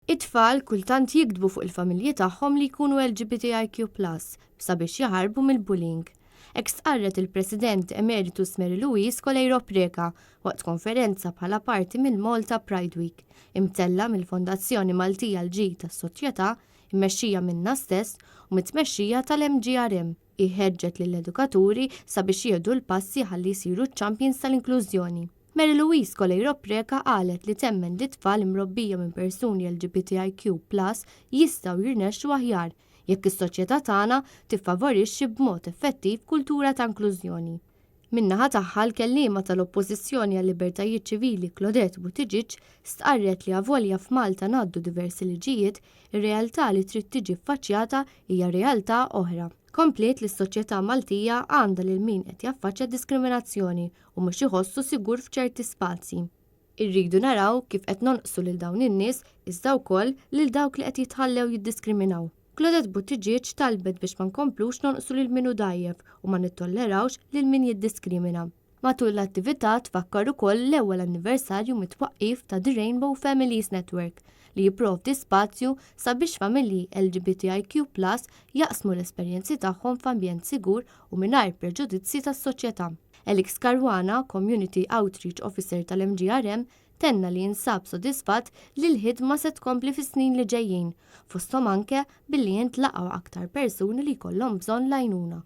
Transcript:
It-tfal kultant jigdbu fuq il-familji tagħhom li jkunu LGBTIQ plus sabiex jaħarbu mill-bullying. Hekk stqarret il-President Emeritus Mary Louise Coleiro Preca waqt konferenza bħala parti mill-Malta Pride Week, imtella' mill-Fondazzjoni Maltija l-Ġid tas-Soċjetà, immexxija minnha stess u mit-tmexxija tal-MGRM. Hi ħeġġet lill-edukaturi sabiex jieħdu l-passi ħalli jsiru ċ-champions tal-inklużjoni. Mary Louise Coleiro Preca qalet li temmen li tfal imrobbija minn persuni LGBTIQ plus jistgħu jirnexxu aħjar jekk is-soċjetà tagħna tiffavorixxi b'mod effettiv kultura ta' inklużjoni. Min-naħa tagħha l-kelliema tal-Oppożizzjoni għal-Libertajiet Ċivili Claudette Buttigieg stqarret li avolja f'Malta ngħaddu diversi liġijiet, ir-realtà li trid tiġi ffaċċjata hija realtà oħra. Kompliet li s-soċjetà Maltija għandha lil min qed jaffaċċja diskriminazzjoni u mhux iħossu sigur f'ċerti spazji. Irridu naraw kif qed nonqsu lil dawn in-nies iżda wkoll lil dawk li qed jitħallew jiddiskriminaw. Claudette Buttigieg talbet biex ma nkomplux nonqsu lil min hu dgħajjef u ma nittollerawx lil min jiddiskrimina. Matul l-attività tfakkar ukoll l-ewwel anniversarju mit-twaqqif ta' The Rainbow Families Network li jipprovdi spazju sabiex familji LGBTIQ plus jaqsmu l-esperjenzi tagħhom f'ambjent sigur u mingħajr preġudizzji tas-soċjetà. Alex Caruana, Community Outreach Officer tal-MGRM, tenna li jinsab sodisfatt li l-ħidma se tkompli fis-snin li ġejjin, fosthom anke billi jintlaqgħu aktar persuni li jkollhom bżonn l-għajnuna.